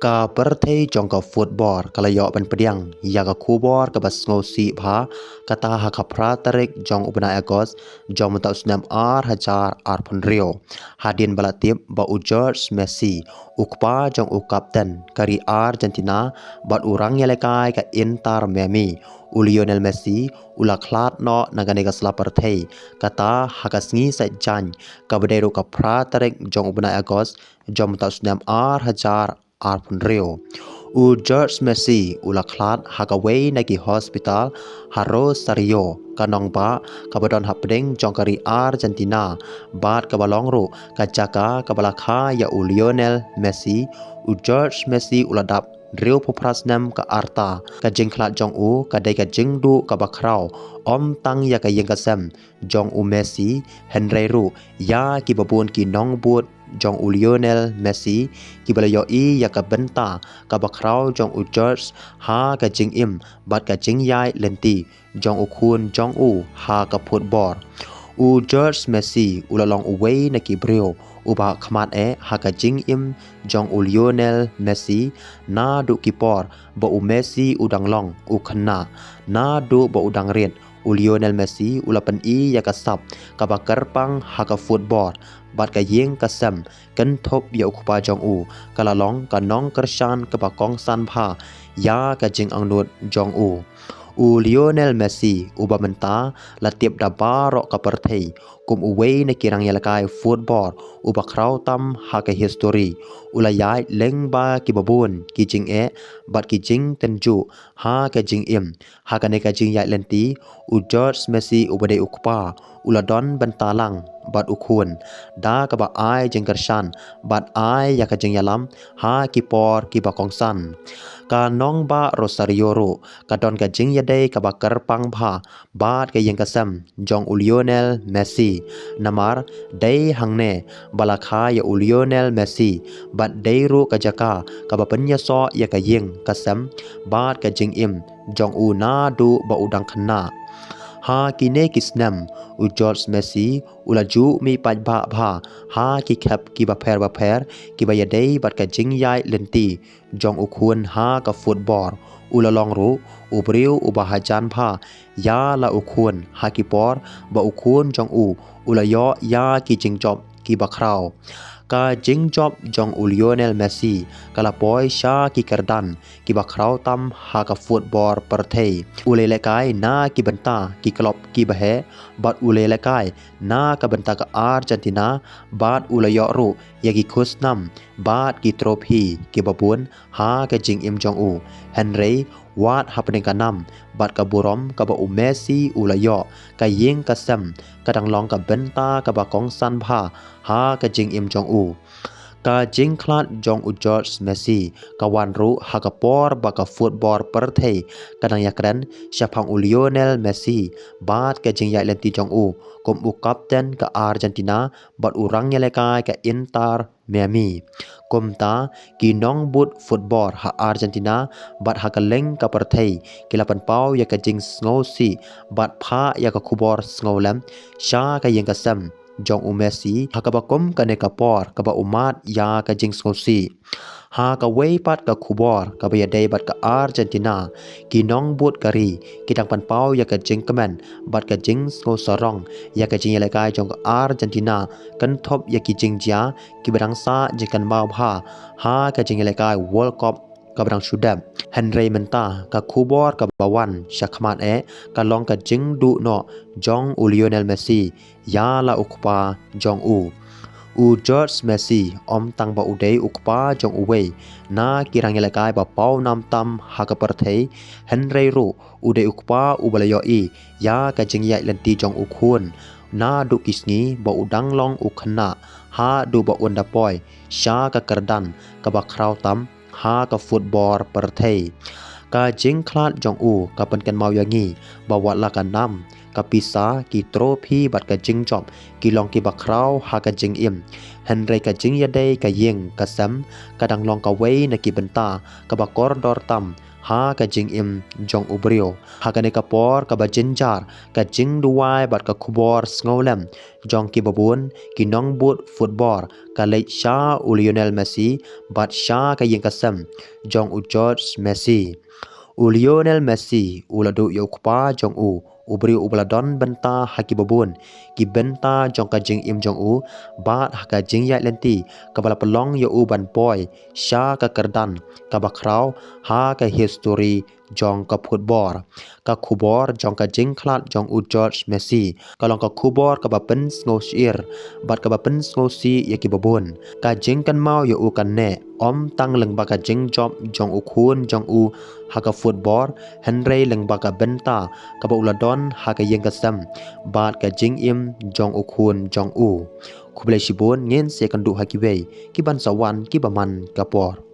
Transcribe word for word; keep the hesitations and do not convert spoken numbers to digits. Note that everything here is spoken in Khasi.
Ka pyrthei jong ka football ka la ïoh ban pdiang ïa ka khubor kaba sngewsih bha, kata ha ka phra tarik jong u bnai August jong mynta u snem ar hajar arphew hynriew. Hadien ba la tip ba u George Messi, u kpa jong u kapten ka ri Argentina bad u rangïalehkai ka Inter Miami, u Lionel Messi, u la khlad noh na kane ka sla pyrthei, kata ha ka sngi Saitjaiñ kaba dei ruh ka phra tarik jong u bnai August jong mynta u snem ar hajar arphew hynriew. U George Messi u la khlad ha kawei na ki hospital ha Rosario, ka nongbah kaba don hapdeng jong ka ri Argentina, bad kaba long ruh ka jaka kaba la kha ïa u Lionel Messi. U George Messi u la dap hynriewphew phra snem ka rta. Ka jingkhlad jong u ka dei ka jingduh kaba khraw, ym tang ïa ka ïing ka sem jong u Messi, hynrei ruh ïa kiba bun ki nongbud jong u Lionel Messi, kiba la ïohi ïa ka bynta kaba khraw jong u George ha ka jingim bad ka jingïaid lynti jong u khun jong u ha ka football. U George Messi u la long uwei na ki briew uba khmat eh ha ka jingim jong u Lionel Messi, naduh ki por ba u Messi u dang long u khynnah, naduh ba u dang rit, u Lionel Messi u la pyni ïa ka sap kaba kyrpang ha ka football, bad ka ïing ka sem kynthup ïa u kpa jong u ka la long ka nongkyrshan kaba kongsan bha ïa ka jingangnud jong u. U Lionel Messi, uba mynta la tip da baroh ka pyrthei kum uwei na ki rangïalehkai football uba khraw tam ha ka history, u la ïaid lyngba kiba bun ki jingeh bad ki jingtynjuh ha ka jingim. Ha kane ka jingïaid lynti, u George Messi uba dei u kpa u la don bynta lang bad u khun da kaba ai jingkyrshan bad ai ïa ka jingïalam ha ki por kiba kongsan. Ka nongbah Rosario ruh ka don ka jingïadei kaba kyrpang bha bad ka ïing ka sem jong u Lionel Messi. Namar dei hangne ba la kha ïa u Lionel Messi, bad dei ruh ka jaka kaba pynïasoh ïa ka ïing ka sem bad ka jingim jong u naduh ba u dang khynnah. Ha kine ki snem, u George Messi u la ju mih paidbah bha ha ki khep kiba pher bapher kiba ïadei bad ka jingïaid lynti jong u khun ha ka football. U la long ruh u briew uba hajan bha ïa la u khun ha ki por ba u khun jong u u la ïoh ïa ki jingjop kiba khraw. Ka jingjop jong u Lionel Messi ka la poi sha ki kyrdan kiba khraw tam ha ka football pyrthei. U lehkai na ki bynta ki club kiba heh, bad u lehkai na ka bynta ka Argentina, bad u la ïoh ruh ïa ki khusnam bad ki trophy kiba bun ha ka jingim jong u. Hynrei wat hapdeng ka nam bad ka burom kaba u Messi u la ïoh, ka ïing ka sem ka dang long ka bynta kaba kongsan bha ha ka jingim jong u. Ka jingkhlad jong u George Messi ka wan ruh ha ka por ba ka football pyrthei ka dang ïakren shaphang u Lionel Messi bad ka jingïaid lynti jong u kum u kapten ka Argentina bad u rangïalehkai ka Inter Miami. Kumta, ki nongbud football ha Argentina bad ha kylleng ka pyrthei ki la pynpaw ïa ka jingsngewsih bad phah ïa ka khubor sngewlem sha ka ïing ka sem jong u Messi, ha kaba kum kane ka por kaba u mad ïa ka jingsngewsih. Ha kawei pat ka khubor kaba ïadei bad ka Argentina, ki nongbud ka ri ki dang pynpaw ïa ka jingkmen bad ka jingsngewsarong ïa ka jingïalehkai jong ka Argentina, kynthup ïa ki jingjia kiba dang sah jingkynmaw bha ha ka jingïalehkai World Cup kaba dang shu dep. Hynrei mynta ka khubor kaba wan shakhmat eh ka long ka jingduh noh jong u Lionel Messi ïa la u kpa jong u. U George Messi ym tang ba u dei u kpa jong uwei na ki rangïalehkai ba pawnam tam ha ka pyrthei, hynrei ruh u dei u kpa uba la ïohi ïa ka jingïaid lynti jong u khun naduh ki sngi ba u dang long u khynnah haduh ba un da poi sha ka kyrdan kaba khraw tam ha ka football pyrthei. Ka jingkhlad jong u ka pynkynmaw ïa ngi ba wat la ka nam, ka pisa, ki trophy bad ka jingjop ki long kiba khraw ha ka jingim, hynrei ka jingïadei ka ïing ka sem ka dang long kawei na ki bynta kaba kordor tam ha ka jingim jong u briew. Ha kane ka por kaba jynjar, ka jingduwai bad ka khubor sngewlem jong kiba bun ki nongbud football ka leit sha u Lionel Messi bad sha ka ïing ka sem jong u George Messi. U Lionel Messi u la duh ïa u kpa jong u, u briew uba la don bynta ha kiba bun ki bynta jong ka jingim jong u, bad ha ka jingïaid lynti kaba la pynlong ïa u ban poi sha ka kyrdan kaba khraw ha ka histori jong ka football. Ka khubor jong ka jingkhlad jong u George Messi ka long ka khubor kaba pynsngewsyier bad kaba pynsngewsih ïa kiba bun. Ka jingkynmaw ïa u kan neh, ym tang lyngba ka jingjop jong u khun jong u ha ka football, hynrei lyngba ka bynta kaba u la don ha ka ïing ka sem bad ka jingim jong u khun jong u. Khublei shibun, ngin sa ïakynduh ha kiwei kiban sa wan kiba man ka por.